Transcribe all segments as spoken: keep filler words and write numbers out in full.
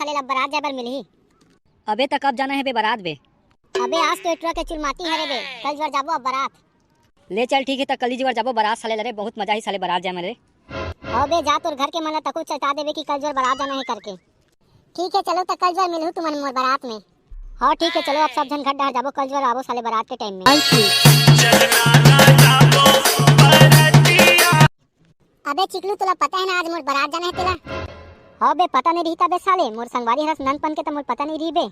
साले ला बारात जाए बर मिलही। अबे त कब जाना हे बे बारात बे? अबे आज तो ए टुरा के चुलमाटी हरे बे, कल जुवर जाबो अब बारात। ले चल ठीक हे, त कल जुवर जाबो बारात साले ला रे, बहुत मजा ही साले बारात जाए में रे। हो बे जा, तोर घर के मन ला तको चेता देबे कि कल जुवर बारात जाना हे करके। ठीक हे चलो, त कल जुवर मिलहू तुमन मोर बारात में। हाँ ठीक हे चलो, अब सब झन घर डहर जाबो, कल जुवर आबो साले बारात के टाइम में। अबे चिकलू, तोला पता हे ना आज मोर बारात जाना हे तेला? हाँ बे, पता नहीं रही त बे साले, मोर संगवारी हरस ननपन के, त मोर पता नहीं रही बे।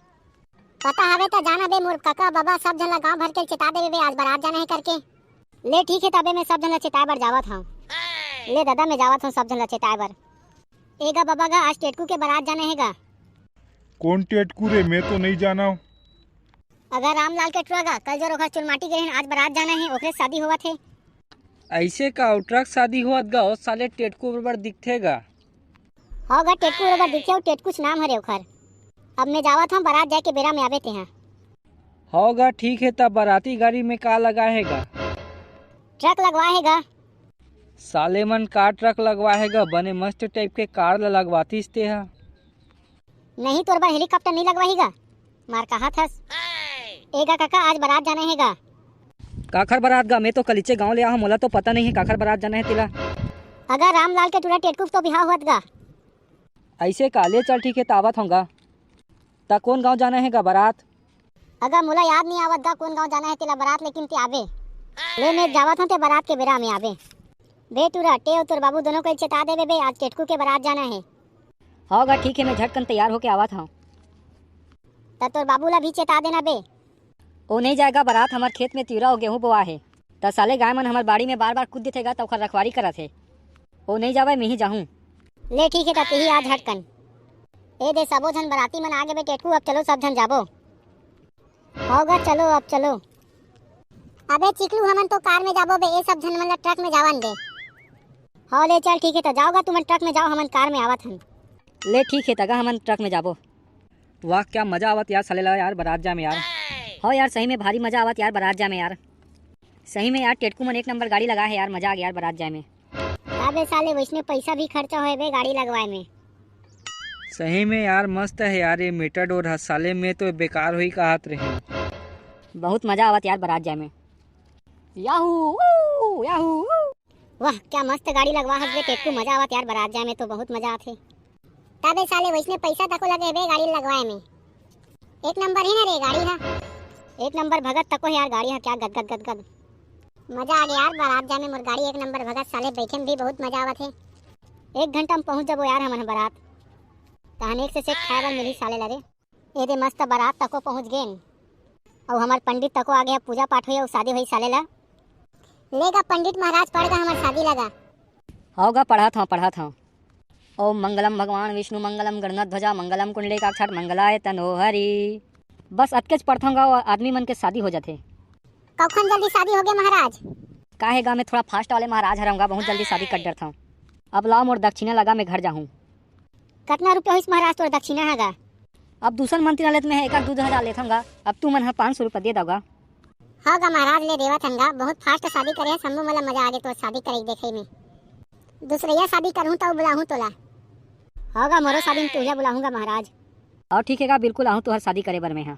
पता हवे त जाना बे, मोर कका बाबा सब झन ला गांव भर के चेता देबे बे, आज बारात जाना हे करके। ले ठीक हे, तबे मैं सब झन ला चेताए बर जावत हूँ। ले दादा, मैं जावत हूँ सब झन ला चेताए बर। ए गा बाबा गा, आज टेटकू के बारात जाना हे गा। कौन टेटकू रे, मैं तो नहीं जाना। अगर रामलाल के टुरा गा, कल जुवर ओखर चुलमाटी गे रहिन, आज बारात जाना हे, ओखरे शादी होवत हे। ऐसे का, ओ टुरा के शादी होवत गा, ओ साले टेटकू बरोबर दिखथे गा। हव गा, टेटकू बरोबर दिखथे, अउ टेटकूच नाम हरे ओखर। अब मैं जावत हूँ, बारात जाए के बेरा में आबे तेहा। हव गा, ठीक हे, त बाराती गाड़ी में का लगा हे गा? ट्रक लगवा हे गा। साले मन का ट्रक लगवा हे गा, बने मस्त टाइप के कार ल लगवातीस तेहा। नहीं, तोर बर हेलीकॉप्टर नहीं लगवाही गा, मार कहात हस। ए गा कका, आज बारात जाना हे गा। काखर बारात गा? मैं तो कलिचे गांव ले आहूं, मोला तो पता नहीं हे काखर बारात जाना हे तेला। अगर रामलाल के टुरा टेटकू तो बिहाव होत गा। ऐसे का? ले चल ठीक हे, त आवत हूं गा। त कौन गांव जाना हे गा बारात? अगर मोला याद नहीं आवत गा कौन गांव जाना हे तेला बारात, लेकिन ते आबे। ले मैं जावत हूं, ते बारात के बेरा में आबे। बे टुरा, ते अउ तोर बाबू दोनों को चेता देबे बे, आज टेटकू के बारात जाना हे। हव गा, ठीक हे, मैं झटकन तैयार होके आवत हूं। त तोर बाबू ला भी चेता देना बे। ओ नहीं जाएगा बारात, हमर खेत में तिवरा अउ गेहूं बोआ हे, त साले गाय मन हमर बाड़ी में बार बार कूद देथे गा, त ओखर रखवारी करत हे। ओ नहीं जावय, मैं ही जाहूं। ले ठीक हे, त तेही आ झटकन। ए दे, सबो झन बाराती मन आगे बे टेटकू, अब चलो सब झन जाबो। हव गा, चलो अब चलो। अबे चिकलू, हमन तो कार में जाबो बे, ए सब झन मन ला ट्रक में जावन दे। हव ले चल ठीक हे, त जाव गा तुमन ट्रक में जाव, हमन कार में आवत हन। ले ठीक हे, त गा हमन ट्रक में जाबो। वाह, क्या मजा आवत यार साले ला यार बारात जाए में यार। हव यार, सही में भारी मजा आवत यार बारात जाए में यार। सही में यार, टेटकू मन एक नंबर गाड़ी लगा हे यार, मजा आ गया यार बारात जाए में। अबे साले, वैसने पैसा भी खर्चा होए बे गाड़ी लगवाए में। सही में यार, मस्त हे यार ये मेटाडोर ह, साले मैं तो बेकार होही कहत रहें। बहुत मजा आवत यार बारात जाए में। याहू, ऊ, याहू, ऊ। वाह, क्या मस्त गाड़ी लगवा हस बे टेटकू, मजा आवत यार बारात जाए में तो बहुत मजा आथे। तबे साले वैसने पैसा तको लगे बे गाड़ी लगवाए में। एक नंबर हे ना रे गाड़ी हा। एक नंबर भगत तको हे यार गाड़ी हा, क्या गदगद गदगद। मजा आ गया यार बारात जाए में, मोर गाड़ी एक नंबर भगत, साले बैठे में भी बहुत मजा आवत हे। एक घंटा में पहुंच जाबो यार हमन ह बारात। तहन एक से सेक खाए बर मिली साले ला रे। ए दे मस्त बारात तको पहुंच गेन। अउ हमर पंडित तको आगे हे, पूजा पाठ होई अउ शादी होई साले ला। ले गा पंडित महाराज, पढ़ गा हमर शादी लगा। हव गा, पढ़त हव, पढ़त हव। ओम मंगलम भगवान विष्णु मंगलम गणनाथ ध्वजा मंगलम कुंडली काक्षाट मंगलाय तनो हरि। बस अतकेच पढ़थंव गा, आदमी मन के शादी हो जाथे। कखन जल्दी शादी होगे महाराज? काहे गा, मैं थोड़ा फास्ट वाले महाराज हरंव गा, बहुत जल्दी शादी कर डरथंव। अब लाव मोर दक्षिणा लगा, मैं घर जाहूं। कतना रुपया होइस महाराज तोर दक्षिणा ह गा? अब दूसर मंत्री वाले त मैं एक आध दू हजार लेथंव गा, अब तुमन ह पाँच सौ रुपया दे दव गा। हव गा महाराज, ले देवत हन गा, बहुत फास्ट शादी करे हस, हमू मोला मजा आगे तोर शादी करे देखे में। दूसरैया शादी करहूं त बुलाहूं तोला। हव गा, मोरो शादी में तुहिला बुलाहूं गा महाराज। हव ठीक हे गा, बिल्कुल आहूं तुहर शादी करे बर मैं ह।